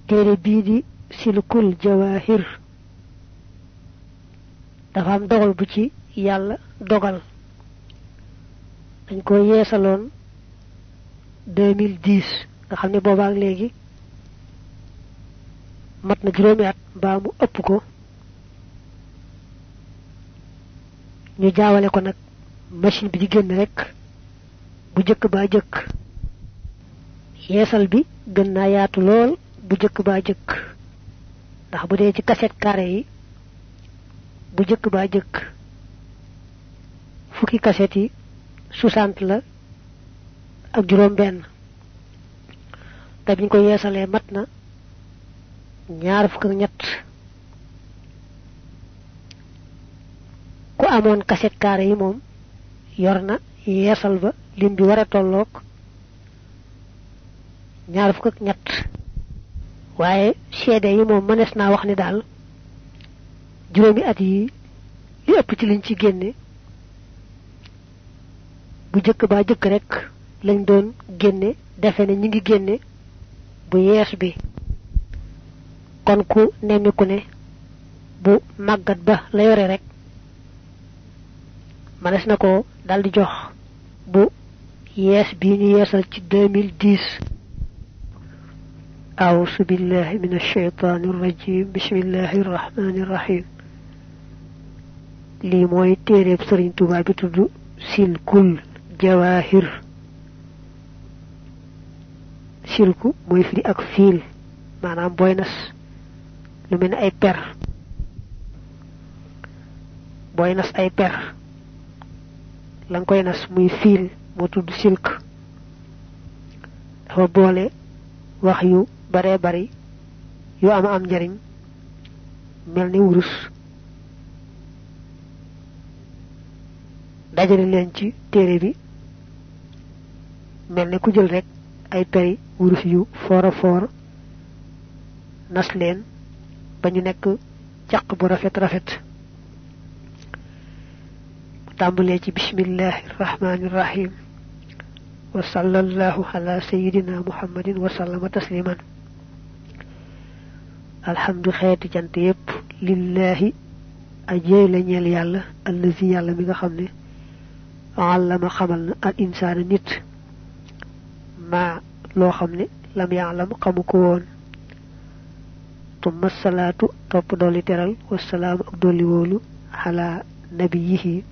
téere bii di silkul jawahir dafa am dogal bu ci yàlla dogal dañ ko yeesaloon 2010 nga xam ne boobaak léegi mat na juróomi at mbaa mu ëpp ko ñu jaawale ko nag machine bi di génn rek bu jëkk baa jëkk yeesal bi gën naa yaatu lool bu jëkk baa jëkk ndax bu dee ci cassette carré yi bu jëkk baa jëkk fukki cassette yi 60 la ak juróom benn te biñ ko yeesalee mat na ñaar fukk ak ñett ku amoon cassette carré yi moom yor na yeesal ba lim bi war a tolloog ñaar fukk ak ñett waaye CD yi moom mënees naa wax ni daal juróomi at yi li ëpp ci liñ ci génne bu jëkk baa jëkk rek lañ doon génne defe ne ñi ngi génne bu yees bi kon ku nemmiku ne bu màggat ba la yore rek mënees na ko daldi jox bu yees bii ñu yeesal ci 2010 أعوذ بالله من الشيطان الرجيم بسم الله الرحمن الرحيم لي موي تيريب سيرن توبا بي تودو سلكul jawahir silku moy firi ak fil manam boy nas lu melni ay per boy nas ay per lang koy nas muy fil mo tuddu silk dafa boole wax yu bare bari yu am njariñ melni wurus dajale leen ci téere bi melni ku jël rek ay peri wurus yu fora for nas leen ba ñu nekk caq bu rafet rafet tàmbalee ci bismillahir rahmanir rahim wa sallallahu ala sayyidina muhammadin wa sallama tasliman alhamdu xeeti cant yépp lillahi ajey la ñeel yàlla allazi yàlla mi nga xam ne allama xamal na al insaana nit ma loo xam ne lam ya'lam xamu ko woon tumma salaatu topp dolli teral wasalaam ak dolli wóolu ala nabiyihi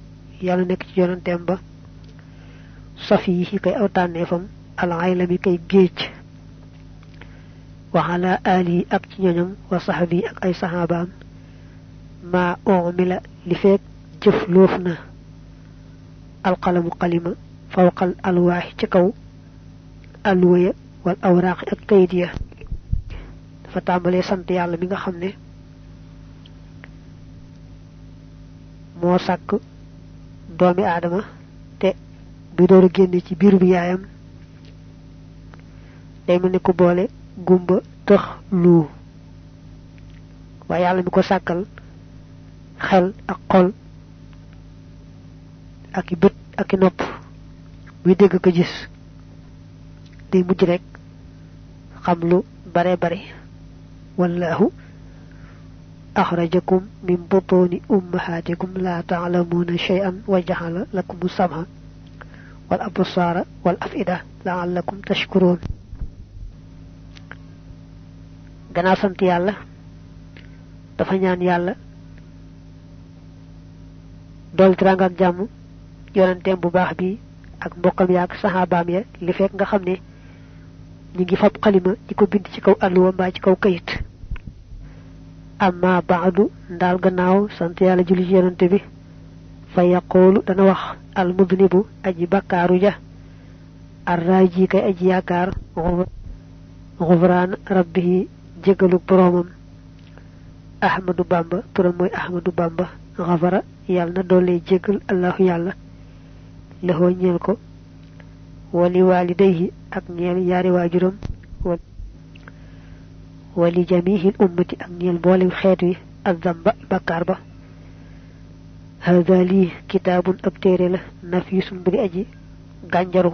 yàlla nekk ci yonanteem ba safiyihi kay aw tànneefam al aylami kay géej wa ala alihi ak ci ñoñam wa sahbi ak ay sahabaam ma umila li feek jëf loof na alqalamu qalima fawqal alwaaxi ci kaw alwaya wal awraaqi ak kayit ya dafa tàmbalee sant yàlla mi nga xam ne moo sàkk doomi aadama te bi door a génne ci biir bi yaayam day mel ni ku boole gumba tëx lu waaye yàlla mi ko sàkkal xel ak xol ak bët ak nopp muy dégg ko gis day mujj rek xam lu bare bare wallahu akhrajakum min butuni ummahatikum la ta'lamuna shay'an wa ja'ala lakum as-sam'a wal absara wal af'ida la'allakum tashkurun gana sant yàlla dafa ñaan yàlla dol teranga ak jàmm yonentem bu baax bi ak mbokam ya ak sahabaam ya li fek nga xamne ñi ngi fab xalima di ko bind ci kaw alluwa mbaa ci kaw kayit amma ba'du ndal gannaaw sant yàlla julli ci yonante bi fa yaqulu dana wax al mudnibu aji bakaru ja arraji kay aji yaakar ghufran rabbihi jegalu boromam ahmadu bamba turam moy ahmadu bamba ghafara yàlla na doole jegal allah yàlla lahu ñeel ko wali walidayhi ak ñeel yaari waajuram wali jami'il ummati ak ñeel boole xeet wi azamba bakar ba hadha li kitabun ab téere la nafisun bu di aji gànjaru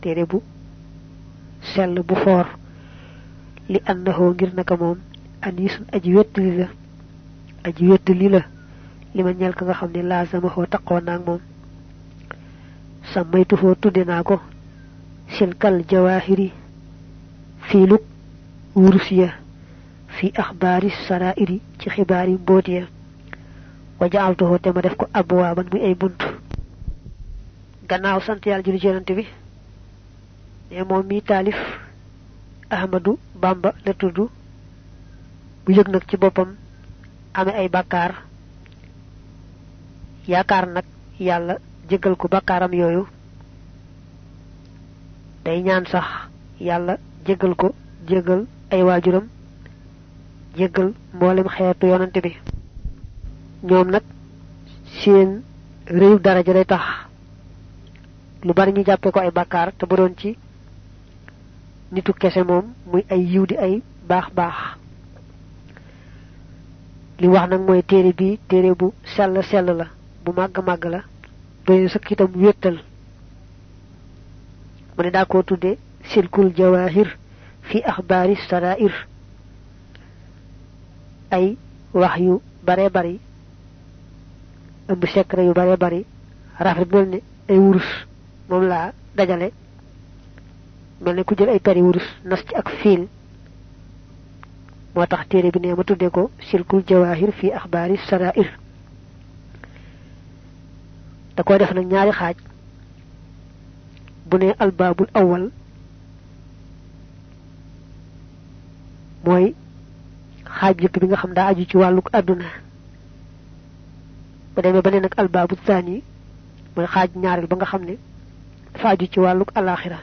téere bu sell bu foor li annahu ngir naka moom anisun aji wettali la li ma ñeel ka nga xam ne laazamahoo taqoo naag moom sammaytuhoo tudde naa ko silkal jawahiri fiiluk wurusiya fi akhbari sarairi ci xibaari mbootiya wa ja'altuhu te ma def ko abwaaban muy ay buntu gannaaw sant yàlla julli ci yonante bi ne moom mi taalif Ahmadu Bamba la tudd bu yëg nag ci boppam ame ay bàkkaar yaakaar nag yàlla jéggal ko bàkkaaram yooyu day ñaan sax yàlla jéggal ko jéggal ay waajuram jéggal mboolem xeetu yonante bi ñoom nag seen réew daraja day tax lu bari ñu jàppe ko ay bàkkaar te bu doon ci nitu kese moom muy ay yiw di ay baax li wax nag mooy téere bi téere bu sell la bu màgg la doy sëkk itam wéttal mu ne daa koo tudde silkul jawahir fi akhbari sarair ay wax yu bare bari ëmb secret yu bare bari rafet mel ni ay wurus moom laa dajale mel ni ku jël ay peri wurus nas ci ak fiil moo tax téere bi ne ma tudde ko silkul jawahir fi akhbari sarair da ko def nag ñaari xaaj bu ne albabul awwal mooy xaaj jëkk bi nga xam daa aju ci wàlluk àdduna bu demee ba ne nag albaabu thani mooy xaaj ñaareel ba nga xam ne dafa aju ci wàlluk alaxira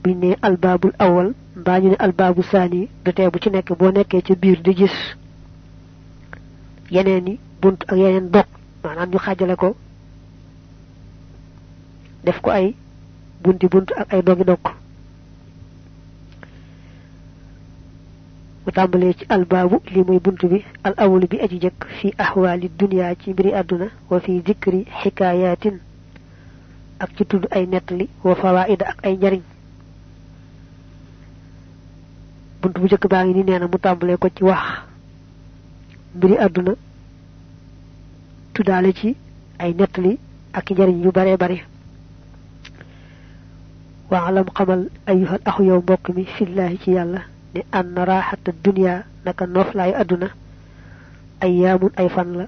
buñ ne albaabul awal mbaa ñu ne albaabu thani du tee bu ci nekk boo nekkee ci biir di gis yeneen i bunt ak yeneen dog maanaam ñu xaajale ko def ko ay bunt ak ay dogi dog mu tàmbalee ci albaabu li muy bunt bi al awlu bi aji jëkk fi ahwaali dunya ci mbiri àdduna wa fi zikri xikaayatin ak ci tudd ay nettali wa fawaida ak ay njariñ bunt bu jëkk baa ngi ni nee na mu tàmbalee ko ci wax mbiri àdduna tuddaale ci ay nettali ak njariñ yu bare bare wa alam xamal ayyuhal axu yow mbokk mi fillahi ci yàlla ne an raxata dunya naka noflaayu àdduna ayyaamun ay fan la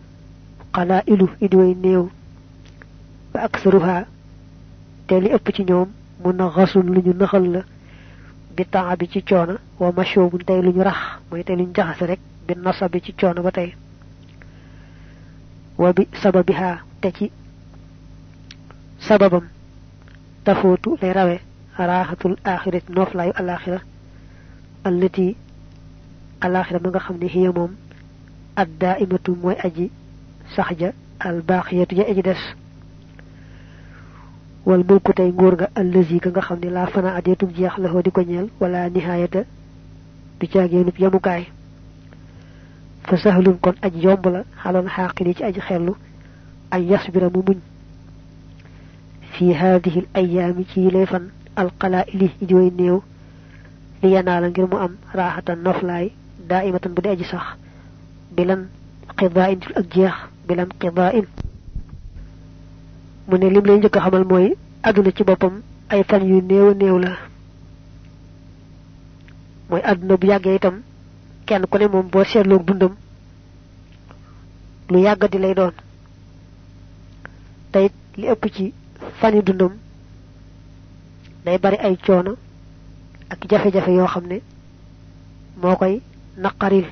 qalailu idiway néew ba aksaruha te li ëpp ci ñoom mu na xasun lu ñu naxal la bi temps bi ci coono wa mashobun tey lu ñu rax mooy tey lu ñu jaxase rek bi nasa bi ci coono ba tey wa bi sababiha te ci sababam tafootu lay rawe raxatul axirati noflaayu alaxira allati alaxira ma nga xam ne xiya moom adda imatu mooy aji saxja al baqiyatu ja aji des wal mulku tey nguur ga allazi ka nga xam ne laa fana adeetum jeex la di ko ñeel wala nihaayata du caageenub yamukaay fa sahlun kon aji yomb la xaloon xaaqili ci aji xellu ay yasbira mu muñ fi haadihi al ayaami ci lay fan alqalaili di way néew li yanaala ngir mu am raaxatan noflaay daa imatan bu di aji sax bilan qidaa'in ak jeex bilan qidaa'in mu ne lim lay njëkk a xamal mooy àdduna ci boppam ay fan yu néew la mooy àdduna bu yàggee itam kenn ku ne moom boo seetloog dundam lu yàggati lay doon tayit li ëpp ci fan yu dundam day bari ay coono ak jafe-jafe yoo xam ne moo koy naqaril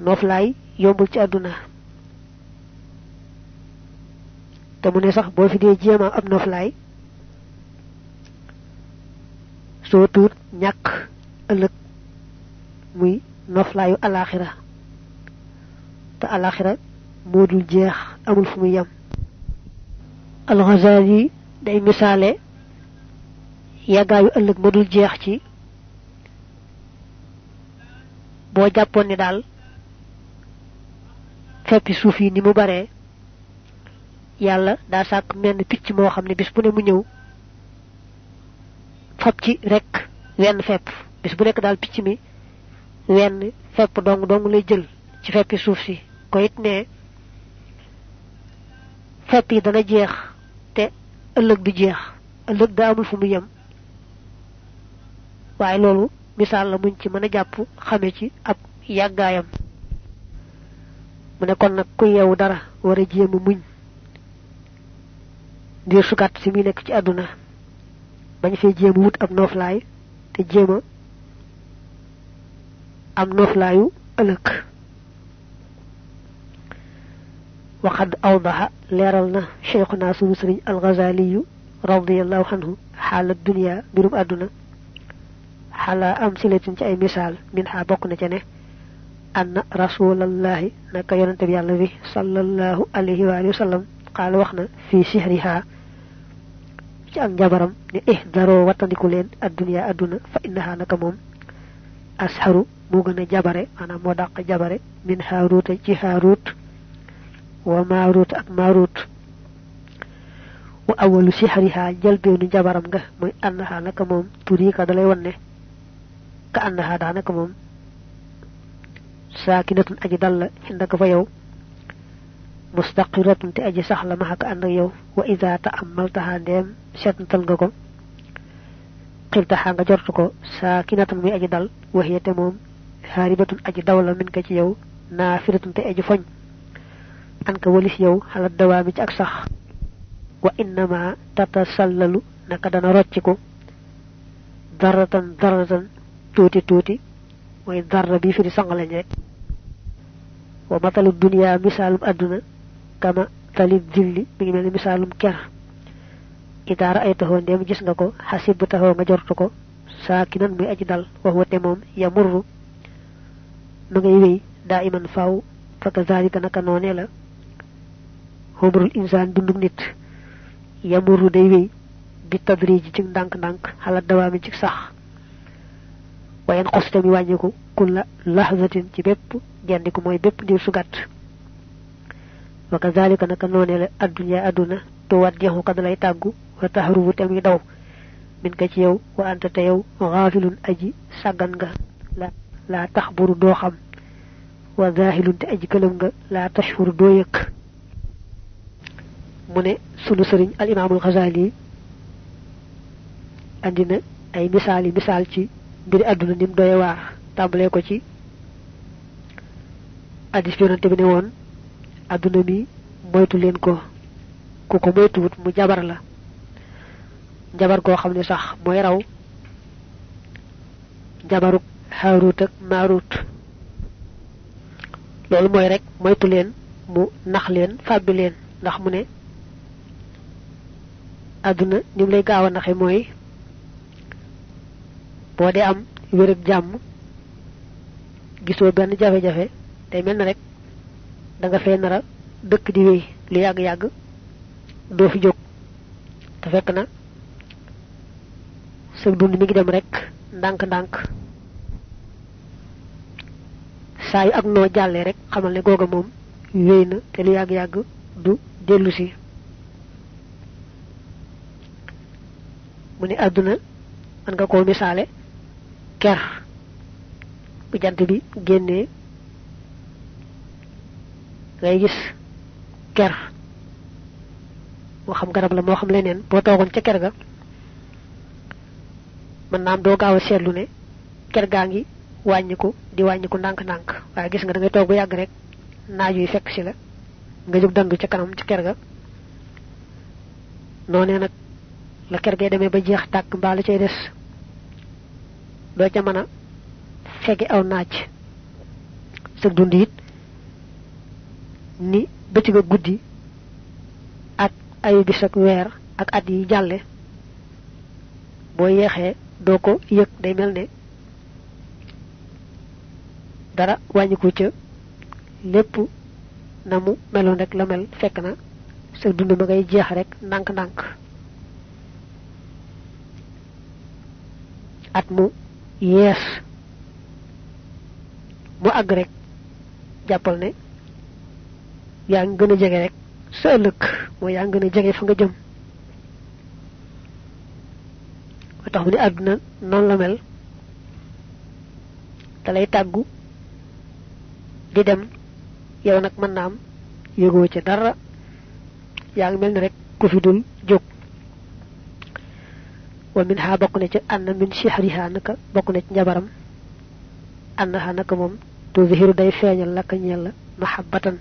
noflaay yombul ci àdduna te mu ne sax boo fi dee jéema ab noflaay soo tuut ñàkk ëllëg muy noflaayu alaxira te alaxira moo dul jeex amul fu muy yem al-Ghazali day misaale yàggaayu ëllëg ma dul jeex ci boo jàppoon ne daal feppi suuf yi ni mu baree yàlla daa sàkk menn picc moo xam ne bis bu ne mu ñëw fab ci rek wenn fepp bis bu nek dal picc mi wenn fepp dong lay jël ci feppi suuf si ko it ne fepp yi dana jeex te ëllëg du jeex ëllëg da amul fu mu yem waaye loolu misaal la muñ ci mën a jàpp xame ci ab yàggaayam mu ne kon nag ku yeewu dara war a jéem muñ ngir su gàtt si muy nekk ci àdduna bañ fee jéem wut ab nooflaay te jéem am nooflaayu ëllëg وقد أوضح ليرلنا شيخنا سنسري الغزالي رضي الله عنه حال الدنيا برم أدنى حال أمثلة أي مثال منها بقنا جنة أن رسول الله نكا ينتبه الله صلى الله عليه وآله وسلم قال وخنا في سحرها جان جبرم احذروا واتنديكو لين الدنيا أدنى فإنها نكا موم أسحر موغنا جبره أنا موداق جبره من هاروت جي هاروت وماروت ak marut wa awwalu sihriha jalbeenu jabaram nga moy annaha naka mom turi ka dalay wonne ka annaha da naka mom sakinatun aji dal indaka fa yow mustaqiratun te aji saxla ma ka and ak yow wa idha ta'ammaltaha dem setantal nga ko qiltaha nga jortu ko sakinatun mi aji dal wa hiya te mom haribatun aji dawla min ka ci yow nafiratun te aji foñ anka walis yow xala dawami ci ak sax wa innama tatasallalu naka dana rocciku daratan tuti moy darra bi fi di sangalañ rek wa matalu dunya misalum aduna kama talib dilli mi ngi melni misalum ker idara ay taxo ndem gis nga ko hasib taxo nga jortu ko sakinan muy aji dal wax wote mom yamurru nu ngay wey daiman faaw fakazalika naka noné la humrul insan dunduk nit yamuru day wey bi tadrij ci ndank ndank xala dawami ci sax wayen xostami wañiku kulla lahzatin ci bepp gendiku moy bepp dir su gatt wa kazalika naka noné la adunya aduna to waddihu kad lay taggu wa tahrubu tammi daw min ka ci yow wa anta ta yow ghafilun aji sagan nga la taxburu do xam wa zahilun te aji kelam nga la tashfuru do yek mune sunu serigne al imam al ghazali andina ay misal ci mbiri aduna nim doye waar tàmbalee ko ci hadis yonante bi ne woon aduna mi moytu leen ko ku ko moytuwut mu jabar la jabar goo xam ne sax mooy raw jabaruk Haarut ak Maarut loolu mooy rek moytu leen mu nax leen fàbbi leen ndax mu ne aduna nim lay gaaw a naxe mooy boo dee am wér ak jàmm gisoo benn jafe-jafe day mel na rek da nga fee nara dëkk di wéy lu yàgg-yàgg doo fi jóg te fekk na sa dund mi ngi dem rek ndànk-ndànk saa yu ak noo jàllee rek xamal ne googa moom wéy na te lu yàgg-yàgg du dellu si mu ne àdduna man nga koo misaale ker bu jant bi génnee ngay gis ker moo xam garab la moo xam leneen boo toogoon ca ker ga man naam doo gaaw a seetlu ne ker gaa ngi wàññiku di wàññiku ndànk-ndànk waaye gis nga da ngay toog ba yàgg rek naaj yi fekk si la nga jóg dandu ca kanam ca ker ga noonee nag la ker gee demee ba jeex tàkk mbaa la cay des doo ca mën a fege aw naaj sa dund it ni bëccëg ak guddi ak ay bis ak weer ak at yi jàlle boo yeexee doo ko yëg day mel ne dara wàññiku ca lépp na mu meloon rek la mel fekk na sa dund ma ngay jeex rek ndànk-ndànk at mu yees mu àgg rek jàppal ne yaa ngi gën a jege rek sa ëllëg mooy yaa ngi gën a jege fa nga jëm ba tax mu ne àdduna noonu la mel dalay tàggu di dem yow nag mën na am yëgoo ca dara yaa ngi mel ni rek ku fi dul jóg wa min ha bokk na ci anna min shihriha naka bokk na ci njabaram annaha naka moom tu zihiru day feeñal lakka ñeel la mahabbatan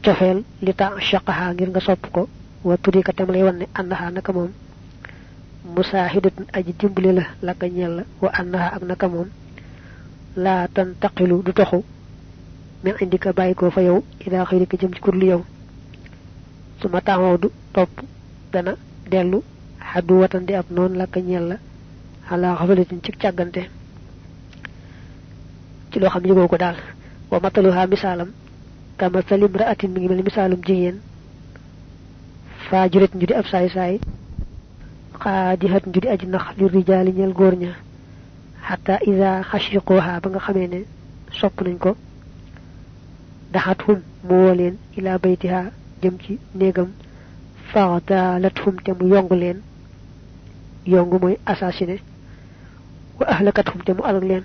cofeel li ta shaqaha ngir nga sopp ko wa turika tam lay wonne annaha naka moom musahidatun aji dimbali la lakka ñeel la wa annaha ak naka moom la tantaqilu du toxu min indika bayiko fa yow ila khayrika jëm ci kurli yow suma taawdu top dana delu hadu watan di ab non la ka ñel la ala xafalatin ci ciagante ci lo xam yego ko dal wa mataluha misalam kama salim ra'atin mi ngi mel misalum jigen fajirat ñu di ab say say qadihat ñu di aji nax li rijali ñel góor ña hatta iza khashiquha ba nga xamé ne sopp nañ ko daxathum mu wolen ila baytiha jëm ci negam fa'dalathum te mu yong len yong moy assassiné wa ahlakathum te mu alak len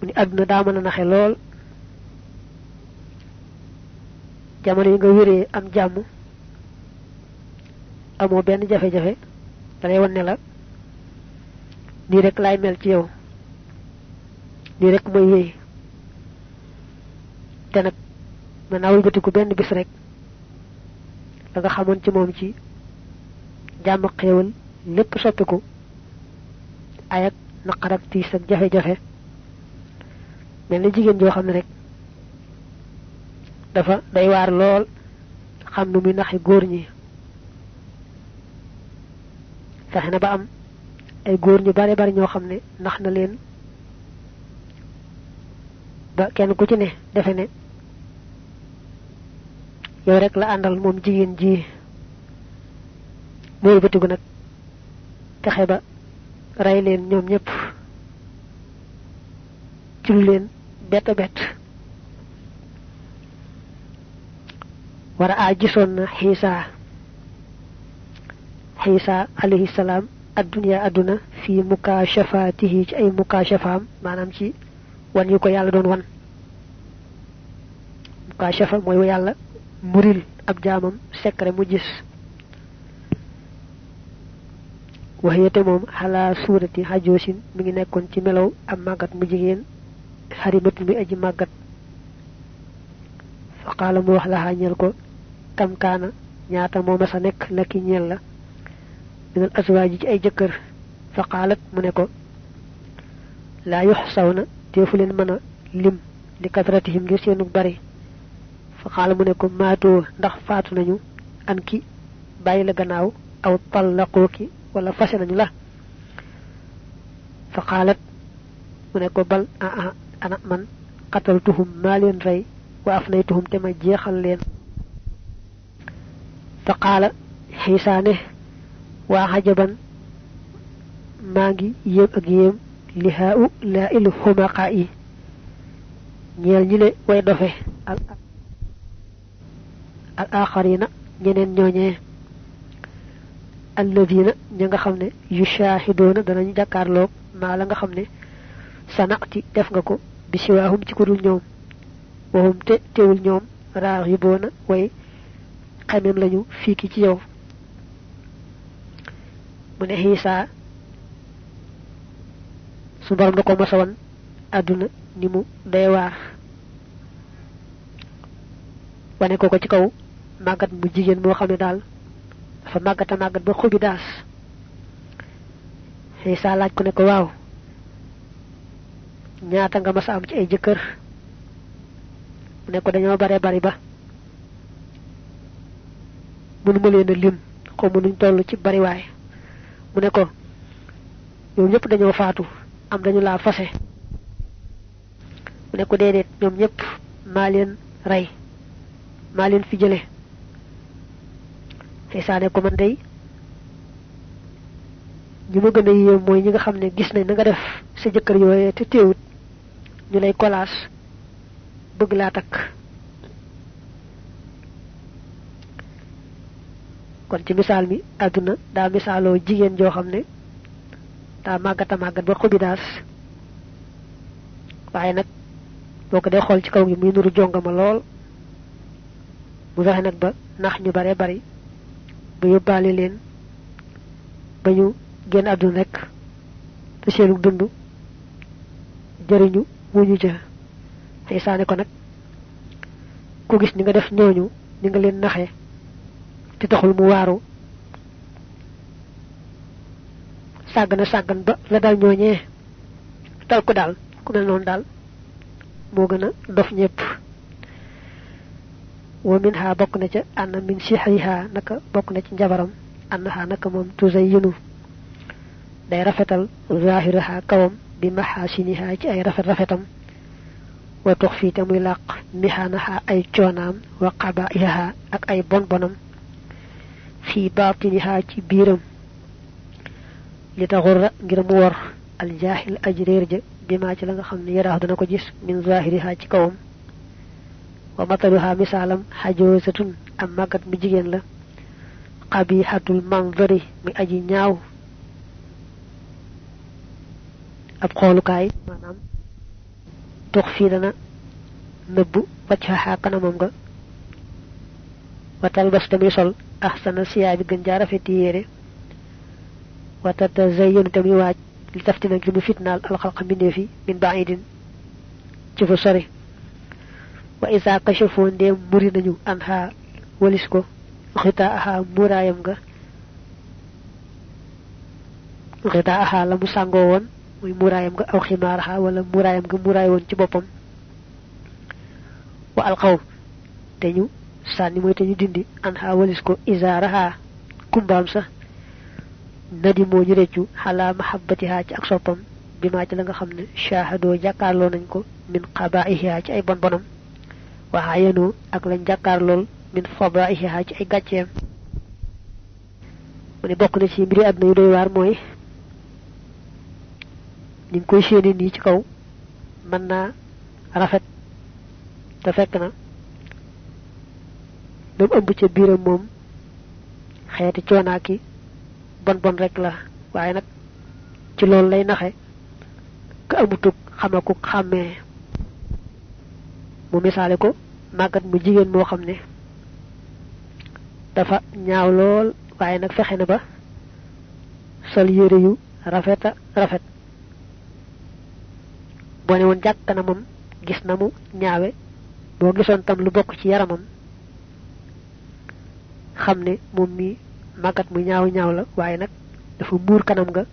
ni aduna da mëna naxé lool jamono yi nga wéré am jamm amo ben jafé jafé da lay wone la ni rek lay mel ci yow ni rek moy yey té nak man awul batiku ben bis rek la nga xamone ci mom ci jamm xewal lepp soppiku ayak naqarak tiis ak jafé jafé melni jigen jo xamne rek dafa day war lool xam nu mi naxi goor ñi taxna ba am ay goor ñu bari bari ño xamne nax na leen ba kenn ku ci ne defé ne yow rek la andal mom jigen ji moy batigu nak taxé ba ray leen ñom ñep ci lu leen bet wara a gisoon na Xiisa alayhi salam ad-dunya aduna fi mukashafatihi ci ay mukashafam manam ci wan yu ko yalla doon wan mukashafa moy yalla muril ab jaamam secret mu gis wahiyate mom hala surati hajosin mi ngi nekkon ci melaw am magat mu jigen harimat mi aji magat fa qala mu wax la hañel ko kam kana ñaata mo ma sa nek la ki ñel la min azwaji ci ay jëkkër fa qalat mu ne ko la yuhsawna defu len mëna lim li kasratihim ngir seenu bari fa qala mu ne ko maato ndax faatu nañu an ki bayyi la gannaaw aw tallaqoki wala fasé nañu la fa qalat mu ne ko bal ana man qataltuhum ma len ray wa afnaytuhum te ma jeexal len fa qala hisane wa hajaban magi yeb ak yem li ha'u la il humaqa'i ñeel ñi le way dofé al akharina ñeneen ñoñe alladina ñinga xamne yushahiduna danañu jakarlo ma la nga xamne sanaqti def nga ko bi siwahum ci kudul ñoom wahum te teewul ñoom raahibona way xamem lañu fiki ci yow mu ne Isa su borom da ko massa won aduna ni mu day waar wane ko ci kaw magat mu jigen mo xamne dal dafa magata magat ba xubi daas Isa laaj ko ne ko waaw ñaata nga massa am ci ay jëkkër mu ne ko dañoo bare bari ba mënu ma leen lim ko mënuñ tollu ci bari waay mu ne ko ñoom ñëpp dañoo faatu am dañu la fasé mu ne ko dédét ñoom ñëpp ma leen ray ma leen fi jëlé Isa ne ko man day ñu ma gëna yéem mooy ñi nga xam ne gis nañ na nga def sa jëkkër yooyee te teewut ñu lay kolaas bëgg laa takk kon ci misaal mi aduna daa misaaloo jigéen joo xam ne daa màggata màggat ba xobi daas waaye nag boo ko dee xool ci kaw gi muy nuru jongama lool mu fexe nag ba nax ñu bare bari ba yóbbaale leen ba ñu génn àdduna rek te seenu dund jëriñu wuñu ja Isaa ne ko nag ku gis ni nga def ñooñu ni nga leen naxe te taxul mu waaru sàggan ba la dal ñooñee dal ko daal ku mel noonu daal moo gën a dof ñépp wa min ha bokk na ca anna min sihriha naka bokk na ci njabaram annaha naka moom tuzayyinu day rafetal zahiraha kawam bi mahasiniha ci ay rafetam wa tukhfi te muy laq mihanaha ay coonaam wa qabaiha ak ay bonam fi batiniha ci biiram li taxurra ngir mu wor al jahil ajreer ja bima ci la nga xam ne yaraax dana ko gis min zahiriha ci kawam wa mataluha misalam hajozatun am magat mu jigen la qabihatul manzari mi aji ñaaw ab xolukaay manam dox fi dana nebbu waccaha kanamam nga watal bas tammi sol ahsana siyabi gën ja rafeti yére wa tatazayyanu tammi waaj li taftina ci mu fitnal al khalq mindefi min ba'idin ci fu sori wa isa kashafu ndem muri nañu anha walis ko xitaaha murayam nga xitaaha la mu sango won muy murayam nga aw ximaaraha wala murayam nga muray won ci bopam wa alqaw teñu sanni moy teñu dindi anha walis ko izaraha kumbam sa nadi mo ñu reccu hala mahabbatiha ci ak soppam bima ci la nga xamne shahado jakarlo nañ ko min qabaiha ci ay bonam wa hayanu ak lañ jakarlol min fadaiha ci ay gatchem mu ne bokk na ci mbiri aduna yu doy war moy ni koy séene ni ci kaw man na rafet te fekk na dum ëmb ci biiram moom xeeti coonaaki bon rek la waaye nag ci loolu lay naxe ka amutuk xamaku xàmmee mu misaale ko màggat mu jigéen moo xam ne dafa ñaaw lool waaye nag fexe na ba sol yére yu rafet boo ne woon jàkk na moom gis na mu ñaawe boo gisoon tam lu bokk ci yaramam xam ne moom mi màggat mu ñaaw la waaye nag dafa muur kanam nga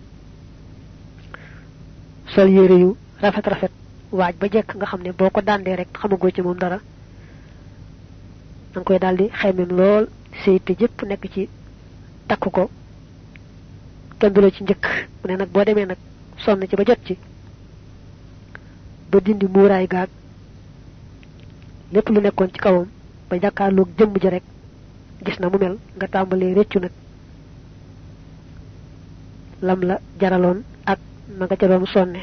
sol yére yu rafet waaj ba jekk nga xam ne boo ko dandee rek xamagoo ci moom dara dang koy daldi xeymem lool seyte jëpp nekk ci takk ko tëmbilo ci njëkk mu ne nag boo demee nag sonn ci ba jot ci ba dindi muuraay gaag lépp lu nekkoon ci kawam ba jàkkaarloog jëmm ji rek gis na mu mel nga tàmbalee réccu nag lam la jaraloon ak na nga ca doon sonne